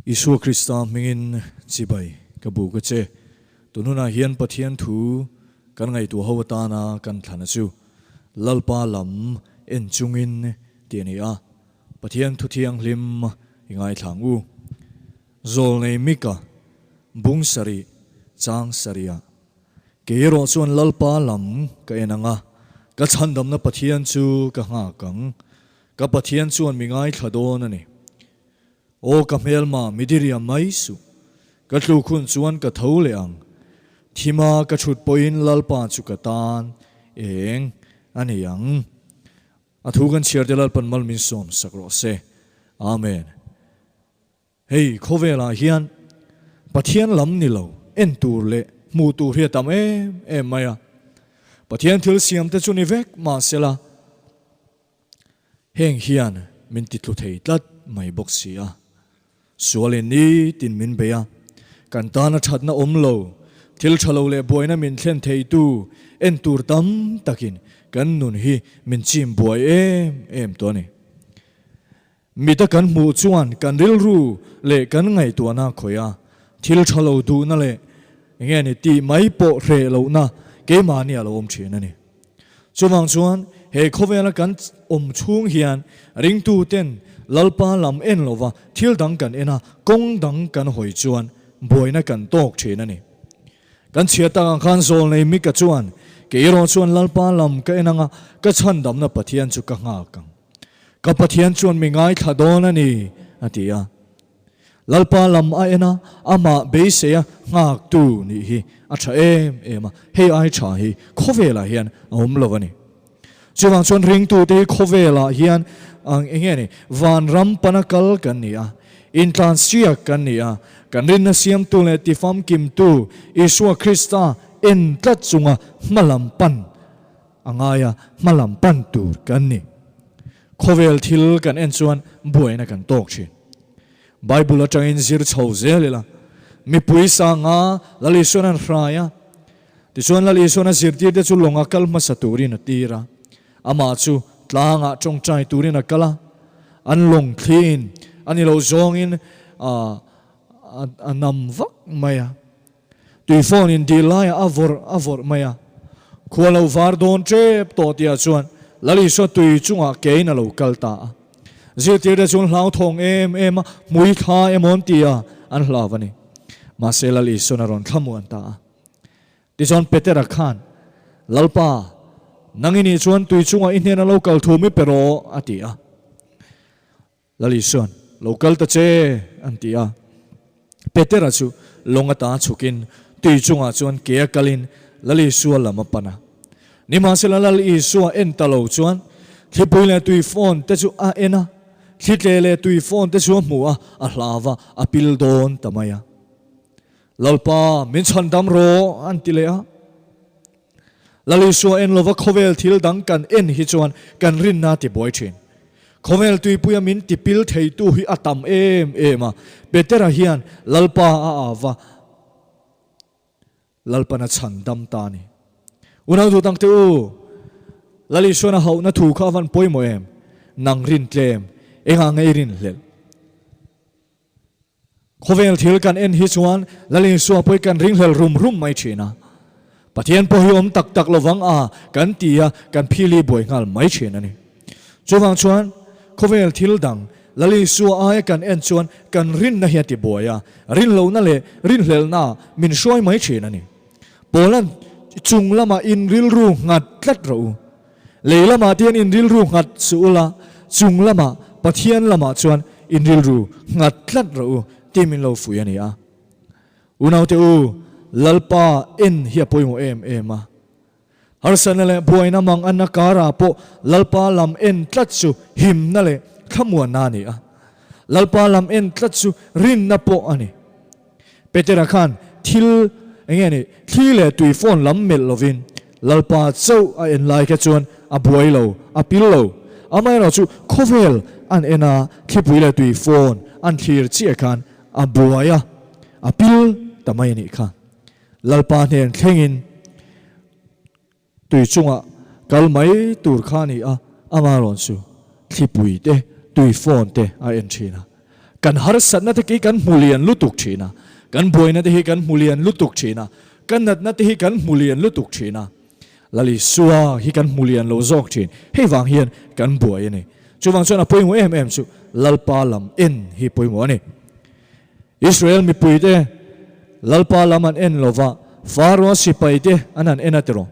Isua Krista hmingin chibai ka buk a che. Tun hunah hian Pathian thu kan ngaihtuah ho atana kan thlan a chu Lalpa lam en chungin tih a ni a. Pathian thu thianghlim i ngaithla ang u. Zawlnei Mika bung sarih chang sarihah Kei erawh chuan Lalpa lam ka en ang a, ka chhandamna Pathian chu ka nghak ang. Ka Pathian chuan mi ngaithla dawn a ni. Aw ka hmelma mi diriam mai suh. Ka tluk hun chuan ka tho leh ang. Thima ka chhut pawhin Lalpa chu ka tan eng a ni ang. A thu kan chhiar te Lalpan mal min sawm sak rawh se. Amen. Hei khawvelah hian Pathian lam ni lo en tur leh hmuh tur hi a tam em em mai a. Pathian thil siam te chu ni vek mahsela heng hian min ti tlu thei tlat mai bawk si a. Sualin nitin min bei a, kan tana thatna awm lo, thil tha lo leh buaina min thlen theitu en tur tam takin kan nun hi min chim buai em em tawh a ni. Mita kan hmuh chuan kan rilru leh kan ngaihtuahna khawih a, thil tha lo duhna leh enge ni tih mai pawh hreh lohna keimahni a lo awm thin a ni. Chuvang chuan he khawvela kan awm chhung hian ringtuten Lalpa lam en lova thil dang kan en a, kawng dang kan hawi chuan buaina kan tawk thin a ni. Kan chhiat tak ang khan Zawlnei Mika chuan, Kei erawh chuan Lalpa lam ka en ang a, ka chhandamna Pathian chu ka nghak ang. Ka Pathian chuan mi ngaithla dawn a ni, a ti a. Lalpa lam a en a, amah beisei a nghaktu nih hi a tha em em a, hei ai tha hi khawvelah hian a awm lo a ni. Chuvang chuan ringtute hi khawvelah hian ang eng nge ni, vanram pana kal kan ni a, intlansiak kan ni a, kan rinna siamtu leh tifamkimtu Isua Krista en tlat chunga hmalam pan A ngai a, hmalam pan tur kan ni. Khawvel thil kan en chuan buaina kan tawk thin. Bible atangin zir chho zel ila, mipui sanga Lal Isuan an hrai a, tichuan Lal Isuan a zirtirte chu lawnga kal hmasa turin a tir a, amah chu tlangah tawngtai turin a kal a, an lawng thliin a ni lo zawngin a nam vak mai a. Tui phone in dil laiah a vawrh a vawrh mai a, khua lo var dawn tep tawh tihah chuan Lalisua tui chungah kein a lo kal ta a. Zirtirte chuan hlauthawng em em a, hmui thla emaw an ti a, an hlau a ni. Mahse Lalisuan a rawn thlamuan ta a. Tichuan Petera khan, Lalpa, nang i nih chuan tui chungah i hnena lo kal thu mi pe rawh, a ti a. Lal Isuan, Lo kal ta che, an ti a. Petera chu lawng ata chhukin tui chungah chuan ke a kalin Lal Isua lam a pan a. Nimahsela Lal Isua en ta lo chuan thlipui leh tui fawn te chu a en a, thlitle leh tui fawn te chu a hmu a, a hlau va, a pil dawn ta mai a. Lalpa, min chhandam rawh, an ti leh a. Lal Isua en lova khawvel thil dang kan en hi chuan kan rinna ti buai thin. Khawvel tuipuia min ti pil theitu hi a tam em em a, Petera hian Lalpa a au va, Lalpan a chhan dam ta a ni. Unau duh dangte u, Lal Isuan a hauhna thu kha a van pawimawh em? Nang rin tlem, engah nge i rinhlelh? Khawvel thil kan en hi chuan Lal Isua pawh hi kan ringhlel rum rum mai thin a. Pathian pawh hi awm tak tak lovang a kan ti a, kan phili buai nghal mai thin a ni. Chuvang chuan khawvel thil dang Lal Isua aia kan en chuan kan rinna hi a ti buai a, rinlohna leh rinhlelhna min hruai mai thin a ni. Paula'n chung lamah in rilru nghat tlat rawh u. Lei lamah te hian in rilru nghat suh ula, chung lamah, Pathian lamah chuan in rilru nghat tlat rawh u tih min lo fuih a ni a. Unaute u, Lalpa en hi a pawimawh em em a. Harsatna leh buaina mang anna karah pawh Lalpa lam en tlat chu himna leh thlamuanna a ni a. Lalpa lam en tlat chu rinna pawh a ni. Petera khan thil eng nge ni, thli leh tui phone lam melh lovin Lalpa chauh a en lai kha chuan a buai lo, a pil lo. Amaherawh chu khawvel an en a, thlipui leh tui phone an thlir chiah khan a buai a, a pil ta mai a nih kha. Lalpa hnen thlengin Tui chungah kal mai tur kha a ni a, ama rawn chu thlipui te, tui phone te a en thin a. Kan harsatna te khi kan hmu lian lutuk thin a, kan buaina te hi kan hmu lian lutuk thin a, kan natna te hi kan hmu lian lutuk thin a, Lal Isua hi kan hmu lian lo zawk thin. Hei vang hian kan buai a ni. Chuvang chuan a pawimawh em em chu Lalpa lam en hi pawimawh a ni. Israel mipuite Lalpa lam an en lova, Faro sipaite an han en a tiraw?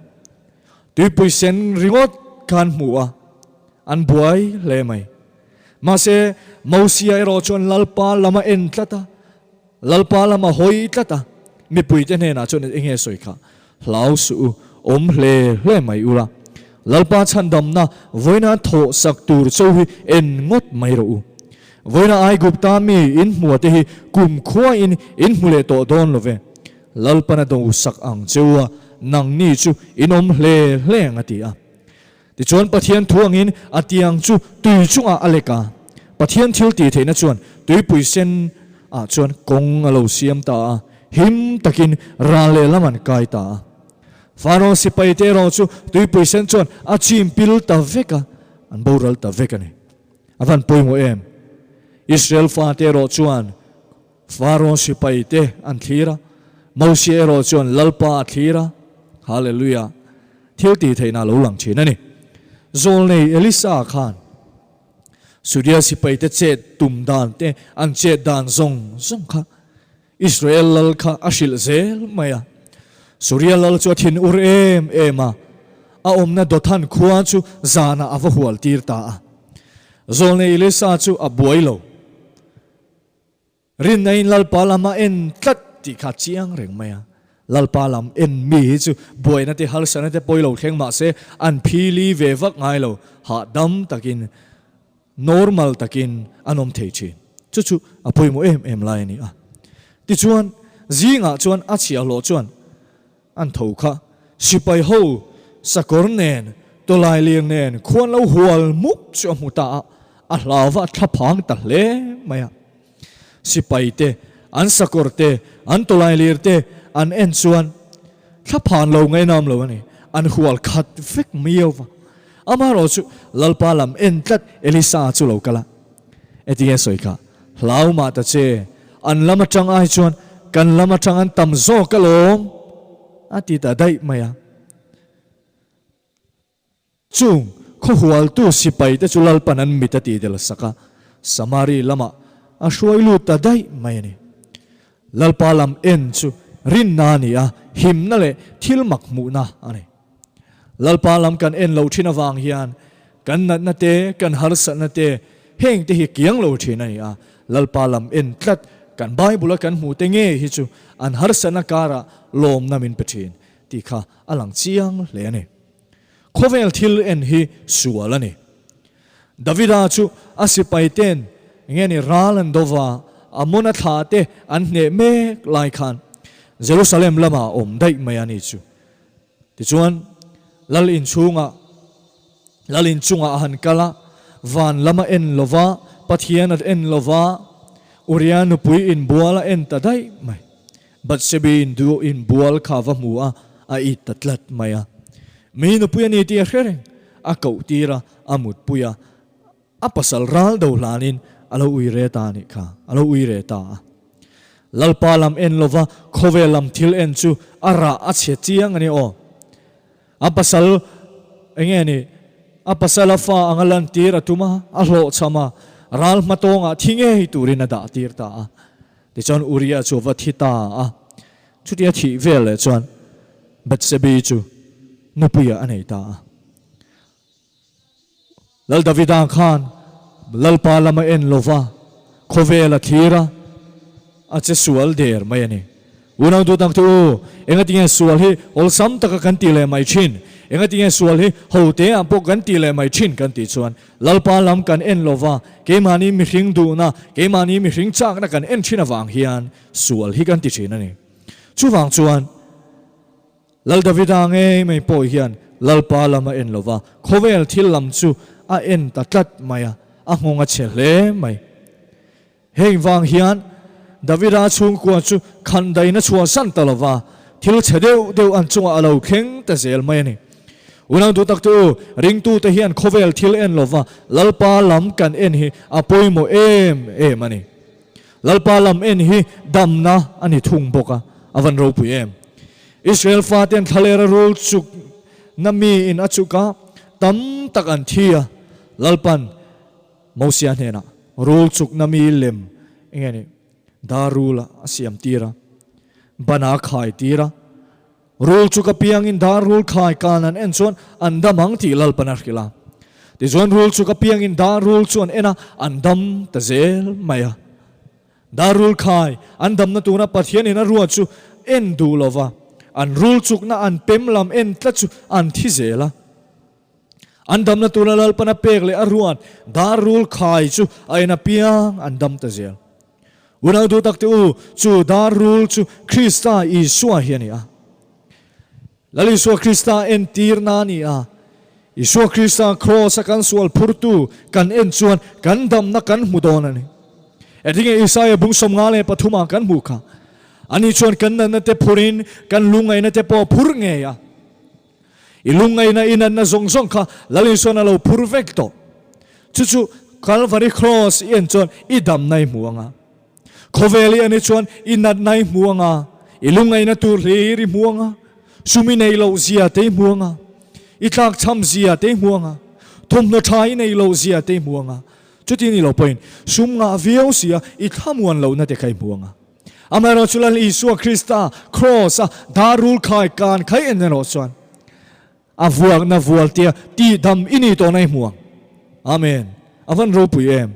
Tuipui sen ringawt kha an hmu a, an buai hle mai. Mahse, Mosia erawh chuan Lalpa lam a en tlat a, Lalpa lam a hawi tlat a, mipuite hnenah chuan eng nge sawi kha? Hlau suh u, awm hle hle mai ula. Lalpa chhandamna vawiina thawh sak tur cho hi en ngawt mai rawh u. Vawiina Aigupta mi in hmua te hi kum khuain in hmu leh tawh dawn lo ve. Lalpana do sak ang che u a, nangni chu in awm hle hle ang a ti a. Tichuan Pathian thu angin a tiang chu tui chungah a lek a, Pathian thil tih theihna chuan tuipui sen ah chuan kawng a lo siam ta a, him takin ral lehlam an kai ta a. Faro sipai te erawh chu tuipui sen chuan a chim pil ta vek a, an boral ta vek a ni. A van pawimawh em? Israel fate erawh chuan Faro sipai te an thlir a, Mosia erawh chuan Lalpa a thlir a, Hallelujah! Thil tih theihna a lo lang thin a ni. Zawlnei Elisa khan Suria sipai te chet tum dan te, an chet dan zawng zawng kha Israel lal kha a hrilh zel mai a. Suria lal chu a thin ur em em a, a awmna Dothan khua chu zanah a va hual tir ta a. Zawlnei Elisa chu a buai lo. Rinna in Lalpa lam a en tlat tih kha chiang reng mai a. Lalpa lam en mi hi chu buaina te harsatna te pawi lo thleng mah se an phili ve vak ngai lo, hahdam takin, normal takin an awm thei thin. Chu chu a pawimawh em em lai a ni a. Tichuan, zingah chuan a chhiahhlawh chuan An tho kha sipai ho sakawr nen tawlai lir nen khuan lo hual mup chu a hmu ta a, a hlau va a thlaphang ta hle mai a. Sipai te, an sakawr te, an tawlai lir te an en chuan thlaphan lo ngainam lo a ni, an hual khat vek miau va. Amaherawh chu Lalpa lam en tlat Elisa chu lo kal a. Engtinge sawi kha? Hlau mah ta che, an lam atang ai chuan kan lam atang an tam zawk alawm, a ti ta daih mai a. Chung khawhualtu sipai te chu Lalpan an mit a tih del sak a, Samari lamah a hruai lut ta daih mai a ni. Lalpa lam en chu rinna a ni a, himna leh thil mak hmuhna a ni. Lalpa lam kan en lo thin avang hian kan natna te, kan harsatna te, heng te hi kiang lo thin a ni a. Lalpa lam en tlat kan Bible a kan hmuh te ngei hi chu an harsatna karah lawmna min pe thin tih kha a lang chiang hle a ni. Khawvel thil en hi sual a ni. Davida chu a sipai ten nge ni ral an do va, Amona thla te an hneh mek lai khan Jerusalem lamah a awm daih mai a ni chu. Tichuan, Lal inchhungah, Lal inchungah a han kal a, van lam a en lo va, Pathian a en lo va, Uria nupui inbual a en ta daih mai. Bathsebi inbual kha va hmu a, a it ta tlat mai a. Mi nupui a ni tih a hre reng, a koh tir a, a mutpui a, A pasal ral do hlanin a lo ui re ta a nih kha, a lo ui re ta a. Lalpa lam en lova khawvel lam thil en chu a rah a chhe chiang a ni aw. A pasal eng nge ni, a pasala fa anga lantir a tum a, a hlawhchham a, ral hmatawngah thi ngei turin a dah tir ta a. Tichuan Uriah chu a va thi ta a. Chutia thih vel leh chuan Bathsebi chu nupuiah a nei ta a. Lal Davida khan Lalpa lam a en lova, khawvel a thlir a, a che sual der mai a ni. Unau duh te u, engatinge sual hi awlsam taka kan tih leh mai thin? Engatinge sual hi hote ah pawh kan tih leh mai thin kan tih chuan Lalpa lam kan en lova, keimahni mihring duhna, keimahni mihring chakna kan en thin avang hian sual hi kan ti thin a ni. Chuvang chuan. Lal Davida ngei mai pawh hian Lalpa lam a en lo va, khawvel thil lam chu a en ta tlat mai a, a nghawng a chhe hle mai. Heng vang hian Davida chhungkua chu khandaina chhuahsan ta lo va, thil chhe deuh deuh an chungah a lo thleng ta zel mai a ni. Unau duh tak te u, ringtute hian khawvel thil en lo va, Lalpa lam kan en hi a pawimawh em em a ni. Lalpa lam en hi damna a ni thung bawk a, a van ropui em. Israel faten thlalera rul chuk na mi in a chuk a, tam tak an thi a, Lalpan Mosia hnenah rul chuk na mi lem enge ni dar rul a siam tir a, ban a khai tir a, Rul chu ka piangin dar rul khai kan an en chuan an dam ang tih Lalpan a hrilh a. Tichuan rul chu ka piangin dar rul chu an en a, an dam ta zel mai a. Dar rul khai an damna tura Pathianin a ruat chu en duh lo va, an rul chukna an pem lam en tlat chu an thi zel a. An damna tura Lalpan a pek leh a ruat dar rul khai chu a en apiang an dam ta zel. Unau duh tak te u, chu dar rul chu Krista Isua hi a ni a. Lal Isua Krista entirna a ni a. Isua Krista Kraws a kan sual phurtu kan en chuan kan damna kan hmu dawn a ni. Engtinge Isaia bung 53 ah kan hmuh kha? Ani chuan kan natna te phurin kan lungngaihna te pawh a phur ngei a. I lungngaihna i natna zawng zawng kha Lal Isuan a lo phur vek tawh. Chu chu Kalvari Kraws i en chuan i damna i hmu anga. Khawvel i en hi chuan i natna i hmu anga, i lungngaihna tur hlir i hmu anga, sum i neih loh zia te i hmu anga, i tlakchham zia te i hmu anga, thawmhnaw tha i neih loh zia te i hmu anga. Chutin i lo pawhin sum ngah viau sia i thlamuan lohna te kha i hmu anga. Amaherawhchu Lal Isua Krista Kraws a dar rul khai kan khai en erawh chuan a vuakna vualtia tihdam i ni tawhna i hmu ang. Amen. A van ropui em.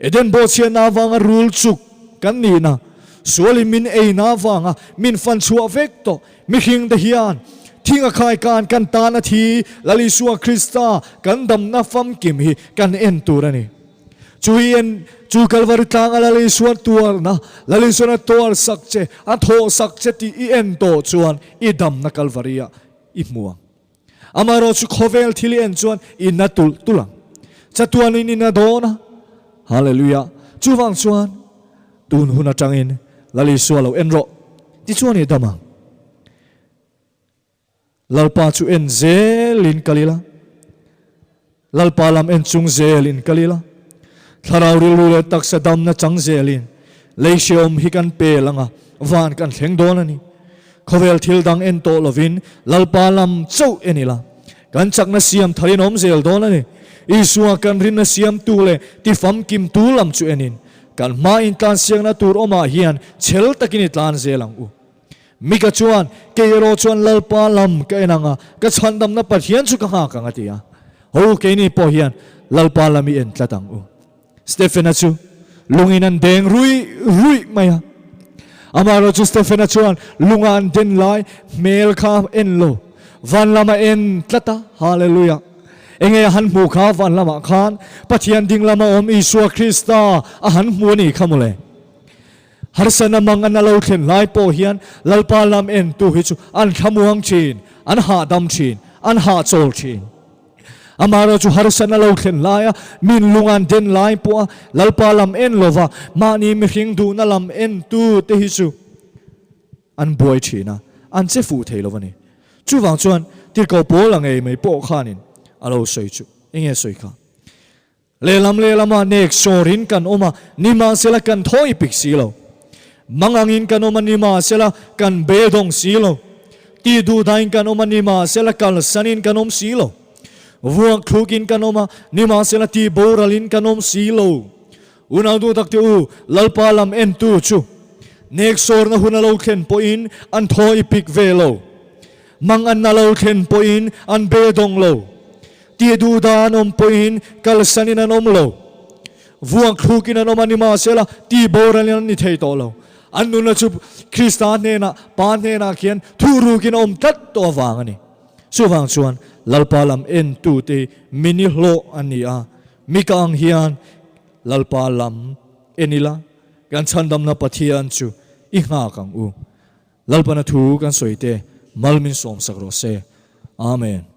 Eden bawhchhiatna avanga rul chuk kan nihna, sualin min eina avanga min fan chhuah vek tawh mihringte hian thinga khai kan kan tana thi Lal Isua Krista kan damna famkim hi kan en tur a ni. Chu hi en, chu Kalvari tlanga Lal Isuan tuarna, Lal Isuan a tuar sak che, a thawh sak che tih i en tawh chuan i damna Kalvari-ah i hmu ang. Amaherawh chu khawvel thil i en chuan i na tulh tulh ang. Chatuanin i na dawn a. Hallelujah! Chuvang chuan tun hun atangin Lal Isua lo en rawh, tichuan i dam ang. Lalpa chu en zelin kal ila, Lalpa lam en chung zelin kal ila, Thlarau rilru leh taksa damna chang zelin lei hrehawm hi kan pel anga van kan thleng dawn a ni. Khawvel thil dang en tawh lovin Lalpa lam chauh en ila, kan chakna siam tharin awm zel dawn a ni. Isua kan rinna siamtu leh tifamkimtu lam chu enin kan hma intlansiakna tur awmah hian chhel takin i tlan zel ang u. Mika chuan, Kei erawh chuan Lalpa lam ka en ang a, ka chhandamna Pathian chu ka nghak ang, a ti a. Ho, keini pawh hian Lalpa lam i en tlat ang u. Stephena chu lungin an deng ruih ruih mai a. Amaherawh chu Stephena chuan lunga an den lai hmel kha a en lo, van lam a en tlat a. Hallelujah! Enge a han hmuh kha van lamah khan Pathian ding lama awm Isua Krista a han hmu a nih kha mawle. Harsana mang an a lo thlen lai pawh hian Lalpa lam entu hi chu an thlamuang thin, an hahdam thin, an hahchawl thin. Amaherawh chu harsana lo thlen laia min lung an den lai pawha Lalpa lam en lova mahni mihring duhna lam entu te hi chu an buai thin a, an che fuh thei lo a ni. Chuvang chuan tirhkoh pawl a ngei mai pawh khanin a lo sawi chu enge sawi kha? Lehlam lehlamah nek sawrin kan awm a, nimahsela kan thawi pik si lo. Mangangin kan awm a, nimahsela kan beidawng si lo. Tih duhdahin kan awm a, nimahsela kalsanin kan awm si lo. Vuak thlukin kan awm a, nimahsela tih boralin kan awm si lo. Unau duh takte u, Lalpa lam entu chu nek sawrna hun a lo thlen pawhin an thawi pik ve lo. Manganna lo thlen pawhin an beidawng lo. Tih duh dan an awm pawhin kalsanin an awm lo. Vuak thlukin an awm a ni mahsela tih boralin an ni thei tawh lo. An nunna chu Krista hnenah, Pa hnenah khian thuhrukin a awm tlat tawh avang a ni. Chuvang chuan Lalpa lam entute hi mi ni hlawh an ni a, mi ka ang hian Lalpa lam en ila kan chhandamna Pathian chu i nghak ang u. Lalpana thu kan sawi te mal min sawmsak rawh se. Amen.